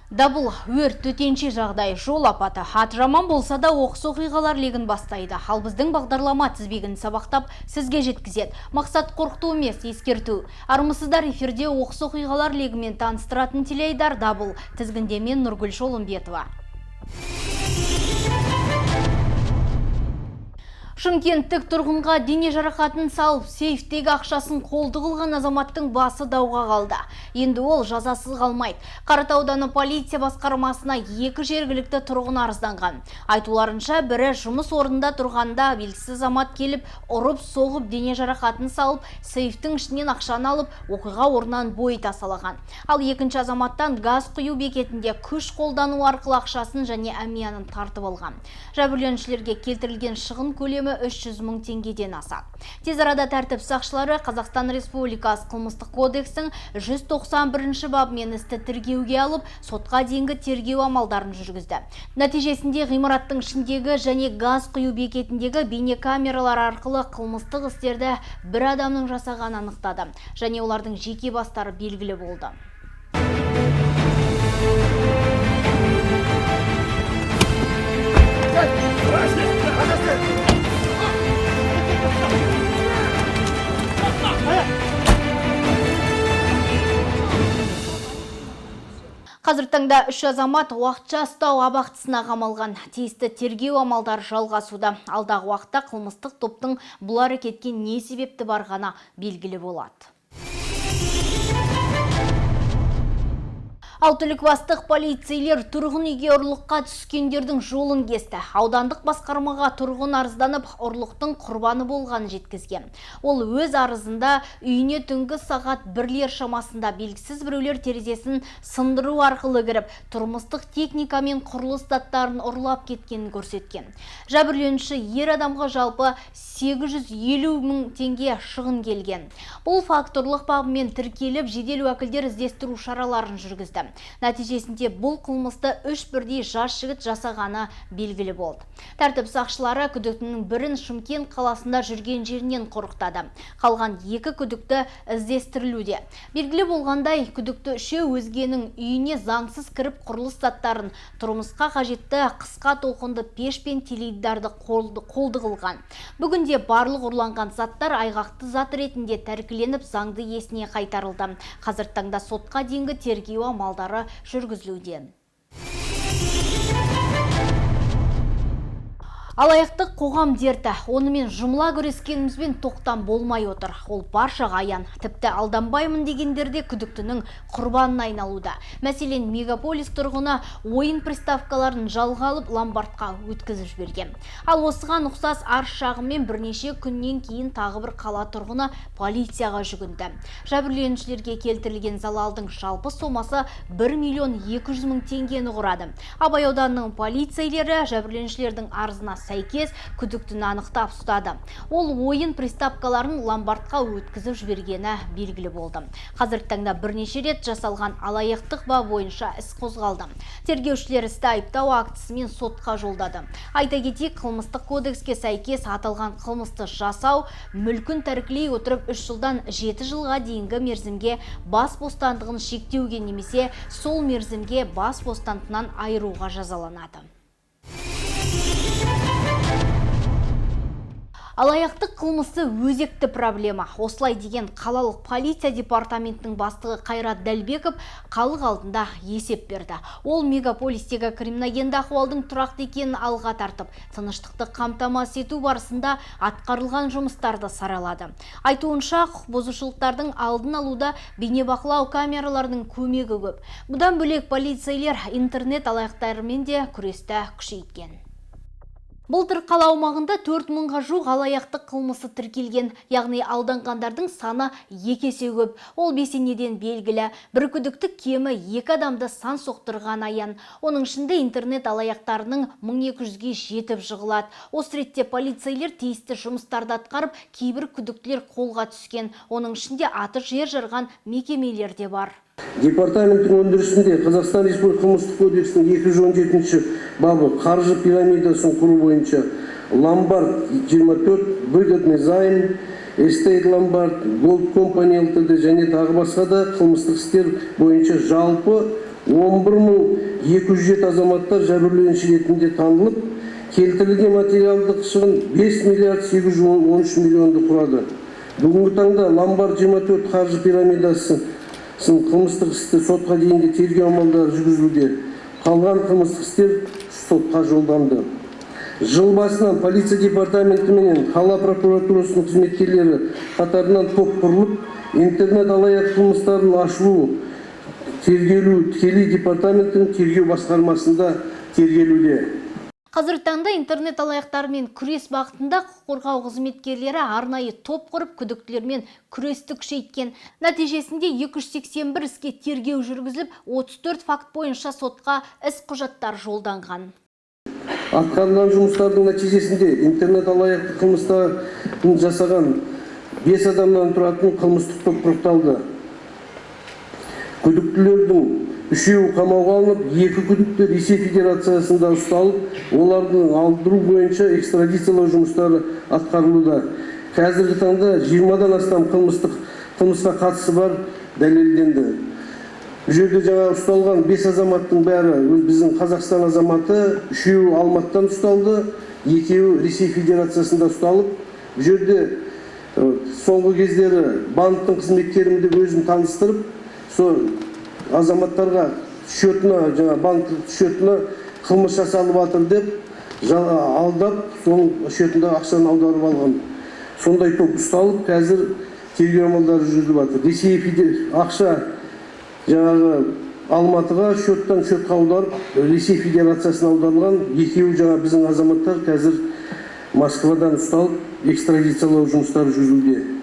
Дабыл, өрт, төтенше жағдай, жол апаты. Аты жаман болса да оқыс оқиғалар легін бастайды. Ал біздің бағдарлама тізбегін сабақтап сізге жеткізеді. Мақсат қорқыту емес, ескерту. Армысыздар, эфирде оқыс оқиғалар легімен таныстыратын телеайдар «Дабыл». Тізгінде мен, Нұргүл Шолымбетова. Шымкенттік тұрғынға дене жарақатын салып, сейфтегі ақшасын қолды қылған азаматтың басы дауға қалды. Енді ол жазасыз қалмайды. Қаратау ауданы полиция басқармасына екі жергілікті тұрғын арызданған. Айтуларынша, бірі жұмыс орнында тұрғанда белгісіз азамат келіп, ұрып соғып, дене жарақатын салып, сейфтің ішінен ақшаны алып, оқиға орнынан бой тасалаған. Ал екінші азаматтан газ құю бекетінде күш қолдану арқылы ақшасын және әмиянын тартып алған. Жәбірленушілерге келтірілген шығын көлемі 300 мың теңгеден асады. Тез арада тәртіп сақшылары Қазақстан Республикасы Қылмыстық кодекстің 191 бабымен істі тіркеуге алып, сотқа дейінгі тергеу амалдарын жүргізді. Нәтижесінде ғимараттың ішіндегі және газ құю бекетіндегі бейнекамералар арқылы қылмыстық істерді бір адамның жасағаны анықтады және олардың жеке бастары белгілі болды. Қазіргі таңда үш азамат уақытша ұстау абақтысына қамалған. Тиісті тергеу амалдары жалғасуда. Алдағы уақытта қылмыстық топтың бұл әрекетке не себепті барғаны белгілі болады. Ал түлкібастық полицейлер тұрғын үйге ұрлыққа түскендердің жолын кесті. Аудандық басқармаға тұрғын арызданып, ұрлықтың құрбаны болғанын жеткізген. Ол өз арызында үйіне түнгі сағат бірлер шамасында белгісіз біреулер терезесін сындыру арқылы кіріп, тұрмыстық техника мен құрылыс заттарын ұрлап кеткенін көрсеткен. Жәбірленуші ер адамға жалпы 850 мың теңге шығын келген. Бұл факт ұрлық бабымен тіркеліп, жедел уәкілдер іздестіру шараларын жүргізді. Нәтижесінде бұл қылмысты үш бірдей жас жігіт жасағаны белгілі болды. Тәртіп сақшылары күдіктінің бірін Шымкент қаласында жүрген жерінен құрықтады. Қалған екі күдікті іздестірілуде. Белгілі болғандай, күдікті үшеу өзгенің үйіне заңсыз кіріп, құрылыс заттарын, тұрмысқа қажетті қысқа толқынды пеш пен теледидарды қолды қылған. Бүгінде барлық ұрланған заттар айғақты зат ретінде тәркіленіп, заңды иесіне қайтарылды. Қазіргі таңда сотқа дейінгі тергеу амалдары жүргізілуде. Алаяқтық қоғам дерті. Онымен жұмыла күрескенімізбен тоқтам болмай отыр. Ол баршаға аян. Тіпті алданбаймын дегендерде күдіктінің құрбанына айналуда. Мәселен, мегаполис тұрғыны ойын приставкаларын жалға алып, ломбардқа өткізіп жіберген. Ал осыған ұқсас арыз шағыммен бірнеше күннен кейін тағы бір қала тұрғыны полицияға жүгінді. Жәбірленушілерге келтірілген залалдың жалпы сомасы 1 миллион 200 мың теңгені құрады. Абай ауданының полицейлері жәбірленушілердің арызына сәйкес күдіктіні анықтап ұстады. Ол ойын приставкаларын ломбардқа өткізіп жібергені белгілі болды. Қазіргі таңда бірнеше рет жасалған алаяқтық бабы бойынша іс қозғалды. Тергеушілер істі айыптау актісімен сотқа жолдады. Айта кетейік, қылмыстық кодекске сәйкес аталған қылмысты жасау мүлкін тәркілей отырып 3 жылдан 7 жылға дейінгі мерзімге бас бостандығын шектеуге немесе сол мерзімге бас бостандығынан айыруға жазаланады. Алаяқтық қылмысы өзекті проблема. Осылай деген қалалық полиция департаментінің бастығы Қайрат Дәлбеков халық алдында есеп берді. Ол мегаполистегі криминогенді ахуалдың тұрақты екенін алға тартып, тыныштықты қамтамасыз ету барысында атқарылған жұмыстарды саралады. Айтуынша, құқық бұзушылықтардың алдын алуда бейнебақылау камераларының көмегі көп. Бұдан бөлек полицейлер интернет алаяқтарымен де күресті күшейткен. Былтыр қала аумағында 4 мыңға жуық алаяқтық қылмысы тіркелген, яғни алданғандардың саны екі есе көп. Ол бесенеден белгілі. Бір күдікті кемі екі адамды сан соқтырған аян. Оның ішінде интернет алаяқтарының 1200-ге жетіп жығылады. Осы ретте полицейлер тиісті жұмыстарды атқарып, кейбір күдіктілер қолға түскен. Оның ішінде аты жер жарған мекемелер де бар. Департаменттің өндірісінде Қазақстан Республикасы Қылмыстық кодексінің 217 бабы қаржы пирамидасын құру бойынша ломбард 24, выгодный займ, Эстейт ломбард, Голд Компани ЛТД және тағы басқа да қылмыстық істер бойынша жалпы 11 207 азаматтар жәбірленуші ретінде танылып, келтірілген материалдық шығын 5 миллиард 813 миллионды құрады. Бүгінгі таңда Ломбард 24 қаржы пирамидасы қылмыстық істі сотқа дейінгі тергеу амалдары жүргізілуде. Қалған қылмыстық істер сотқа жолданды. Жыл басынан полиция департаменті менен қала прокуратурасының қызметкерлері қатарынан топ құрылып, интернет алаяқ қылмыстарының ашылу, тергелу тікелей департаменттің тергеу басқармасында тергелуде. Қазіргі таңда интернет алаяқтарымен күрес бағытында құқық қорғау қызметкерлері арнайы топ құрып, күдіктілермен күресті күшейткен. Нәтижесінде 281 іске тергеу жүргізіліп, 34 факт бойынша сотқа іс құжаттар жолданған. Атқарылған жұмыстардың нәтижесінде интернет алаяқтық қылмыстарын жасаған бес адамнан тұратын қылмыстық топ құрықталды. Күдіктілердің үшеуі қамауға алынып, екі күдікті Ресей Федерациясында ұсталып, олардың алдыру бойынша экстрадициялау жұмыстары атқарылуда. Қазіргі таңда 20-дан астам қылмыстық қылмысқа қатысы бар дәлелденді. Бұл жерде жаңа ұсталған бес азаматтың бәрі өз біздің Қазақстан азаматы. Үшеуі Алматыдан ұсталды, екеуі Ресей Федерациясында ұсталып, бұл жерде соңғы кездері банктің қызметкерімін деп өзін таныстырып, сол азаматтарға счетына, жаңа банк счетына қылмыс жасалып жатыр деп алдап, соның счетындағы ақшаны аударып алған. Сондай топ ұсталып, қазір тергеу амалдары жүргізіліп жатыр. Ресей ақша жаңағы Алматыға счеттан счетқа аударып, Ресей Федерациясына аударылған. Екеуі жаңа біздің азаматтар қазір Москвадан ұсталып, экстрадициялау жұмыстары жүргізілуде.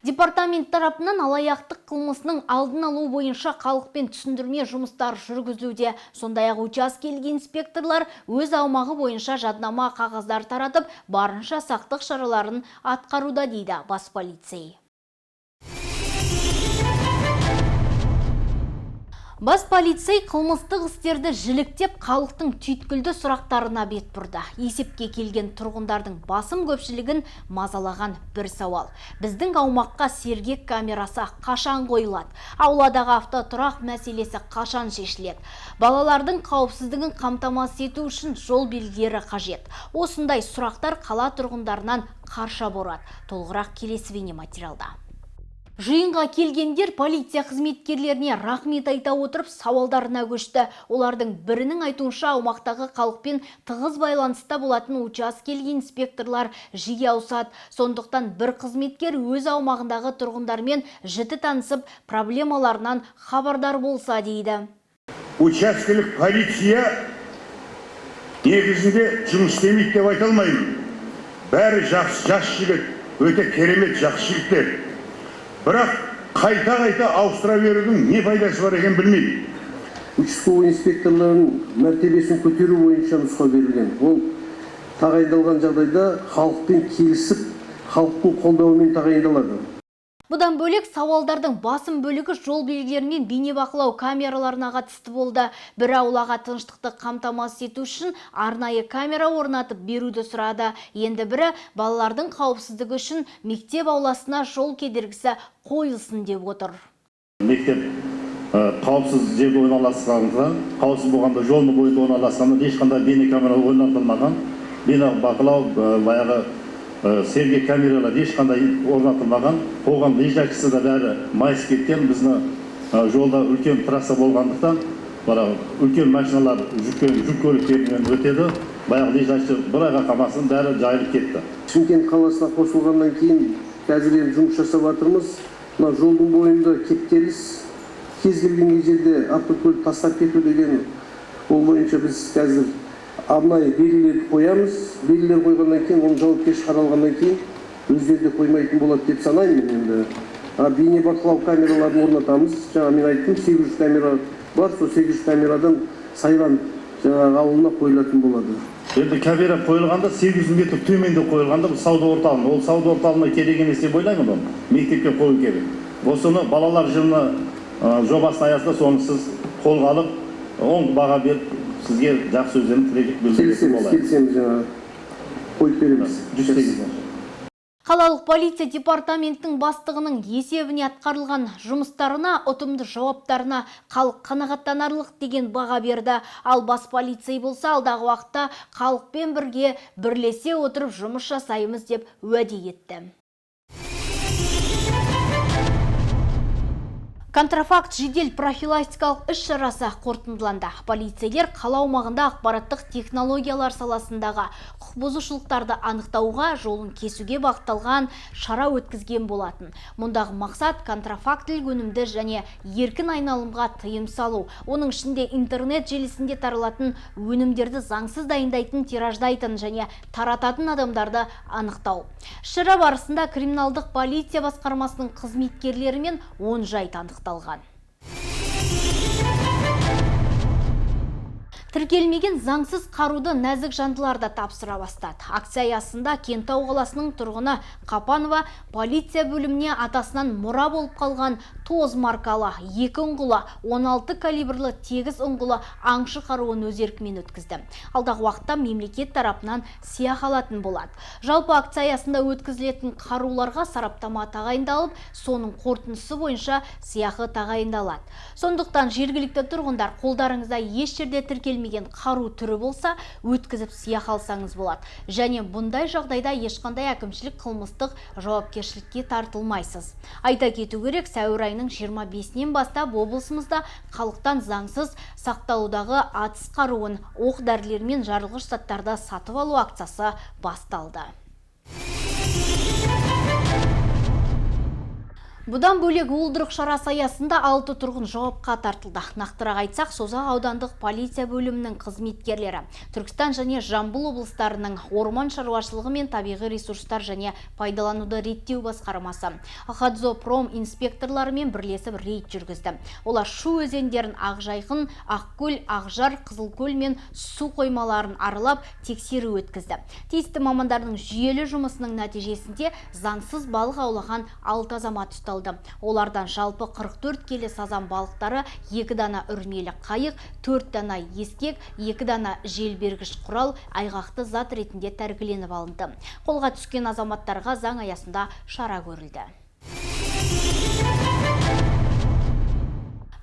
Департамент тарапынан алаяқтық қылмысының алдын алу бойынша халықпен түсіндірме жұмыстар жүргізілуде. Сондай-ақ учаскелік инспекторлар өз аумағы бойынша жаднама қағаздар таратып, барынша сақтық шараларын атқаруда, дейді бас полицей. Бас полицей қылмыстық істерді жіліктеп, халықтың түйткілді сұрақтарына бет бұрды. Есепке келген тұрғындардың басым көпшілігін мазалаған бір сауал: «Біздің аумаққа «Сергек» камерасы қашан қойылады? Ауладағы автотұрақ мәселесі қашан шешіледі? Балалардың қауіпсіздігін қамтамасыз ету үшін жол белгілері қажет». Осындай сұрақтар қала тұрғындарынан қарша борады. Толығырақ келесі бейнематериалда. Жиынға келгендер полиция қызметкерлеріне рахмет айта отырып, сауалдарына көшті. Олардың бірінің айтуынша, аумақтағы халықпен тығыз байланыста болатын учаскелік инспекторлар жиі ауысады. Сондықтан бір қызметкер өз аумағындағы тұрғындармен жіті танысып, проблемаларынан хабардар болса дейді. Учаскелік полиция негізінде жұмыс істемейді деп айта алмаймын. Бәрі жақсы, жас жігіт, өте керемет жақсы жігіттер. Бірақ қайта қайта ауыстыра берудің не пайдасы бар екенін білмеймін. Участковый инспекторлардың мәртебесін көтеру бойынша нұсқау берілген. Ол тағайындалған жағдайда халықпен келісіп, халықтың қолдауымен тағайындалады. Бұдан бөлек, сауалдардың басым бөлігі жол белгілері мен бейнебақылау камераларына қатысты болды. Бір аулаға тыныштықты қамтамасыз ету үшін арнайы камера орнатып беруді сұрады. Енді бірі балалардың қауіпсіздігі үшін мектеп ауласына жол кедергісі қойылсын деп отыр. Мектеп қауіпсіз жерде орналасқандықтан, қауіпсіз болғанда, жолдың бойында орналасқанда, ешқандай бейнекамера орнатылмаған, бейнебақылау, баяғы «Сергек» камералар ешқандай орнатылмаған. Қоғам лежакісі де бәрі майысып кеткен. Біздің жолда үлкен трасса болғандықтан, баяғы үлкен машиналар, жүк көліктерімен өтеді. Баяғы лежакші бір айға қамасын, бәрі жайылып кетті. Шымкент қаласына қосылғаннан кейін қазір енді жұмыс жасап жатырмыз. Мына жолдың бойында кептеліс, кез келген жерде автокөлік тастап кету деген, ол бойынша біз қазір арнайы белгілерді қоямыз. Белгілер қойғаннан кейін, оның жауапкершілік қаралғаннан кейін өздері де қоймайтын болады деп санаймын мен енді. А бейнебақылау камераларын орнатамыз. Жаңа мен айттым, 800 камера бар, сол 800 камерадан Сайран жаңағы ауылына қойылатын болады. Енді камера қойылғанда 800 метр төменде қойылғанда, бұл сауда орталығына, ол сауда орталығына керек емес деп ойлаймын. Оны мектепке қою керек. Осыны балалар жылына жобасының аясында соны сіз қолға алып, оң баға беріп, сізге жақсы сөздерін тілек білдіретін Келісеміз. болайық. Келісеміз, жаңағы қойып береміз. 108. Қалалық полиция департаментінің бастығының есебіне атқарылған жұмыстарына, ұтымды жауаптарына халық қанағаттанарлық деген баға берді. Ал бас полицей болса, алдағы уақытта халықпен бірге бірлесе отырып жұмыс жасаймыз деп уәде етті. Контрафакт жедел профилактикалық іс-шарасы қорытындыланды. Полицейлер қала аумағында ақпараттық технологиялар саласындағы құқық бұзушылықтарды анықтауға, жолын кесуге бағытталған шара өткізген болатын. Мұндағы мақсат контрафактілік өнімді және еркін айналымға тыйым салу. Оның ішінде интернет желісінде таралатын өнімдерді заңсыз дайындайтын, тираждайтын және тарататын адамдарды анықтау. Шара барысында криминалдық полиция басқармасының қызметкерлерімен 10 жайт анықталған. Тіркелмеген заңсыз қаруды нәзік жандылар да тапсыра бастады. Акция аясында Кентау қаласының тұрғыны Қапанова полиция бөліміне атасынан мұра болып қалған ТОЗ маркалы, 2 ұңғылы, 16 калибрлі тегіс ұңғылы аңшы қаруын өз еркімен өткізді. Алдағы уақытта мемлекет тарапынан сыйақы алатын болады. Жалпы акция аясында өткізілетін қаруларға сараптама тағайындалып, соның қорытындысы бойынша сыйақы тағайындалады. Сондықтан жергілікті тұрғындар, қолдарыңызда еш жерде тіркелмеген қару түрі болса, өткізіп сыйақы алсаңыз болады. Және бұндай жағдайда ешқандай әкімшілік қылмыстық жауапкершілікке тартылмайсыз. Айта кету керек, сәуір айының 25-нен бастап облысымызда халықтан заңсыз сақталудағы атыс қаруын, оқ дәрілер мен жарылғыш заттарды сатып алу акциясы басталды. Бұдан бөлек, уылдырық шарасы аясында 6 тұрғын жауапқа тартылды. Нақтырақ айтсақ, Созақ аудандық полиция бөлімінің қызметкерлері Түркістан және Жамбыл облыстарының орман шаруашылығы мен табиғи ресурстар және пайдалануды реттеу басқармасы, Охотзоопром инспекторларымен бірлесіп рейд жүргізді. Олар Шу өзендерін, Ақжайқын, Ақкөл, Ақжар, Қызылкөл мен су қоймаларын аралап тексеру өткізді. Тиісті мамандардың жүйелі жұмысының нәтижесінде заңсыз балық аулаған 6 азамат ұсталды. Олардан жалпы 44 келі сазан балықтары, 2 дана үрмелі қайық, 4 дана ескек, 2 дана желбергіш құрал айғақты зат ретінде тәркіленіп алынды. Қолға түскен азаматтарға заң аясында шара көрілді.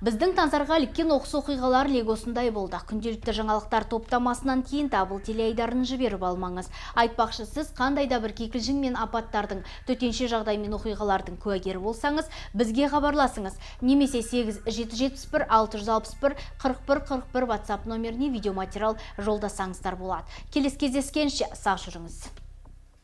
Біздің назарға іліккен оқыс оқиғалар легі осындай болды. Күнделікті жаңалықтар топтамасынан кейін Табыл телеайдарын жіберіп алмаңыз. Айтпақшы, сіз қандай да бір кикілжің мен апаттардың, төтенше жағдай мен оқиғалардың куәгері болсаңыз, бізге хабарласыңыз. Немесе 8 771 661 41 41 WhatsApp номеріне видеоматериал жолдасаңыздар болады. Келесі кездескенше сақ жүріңіз.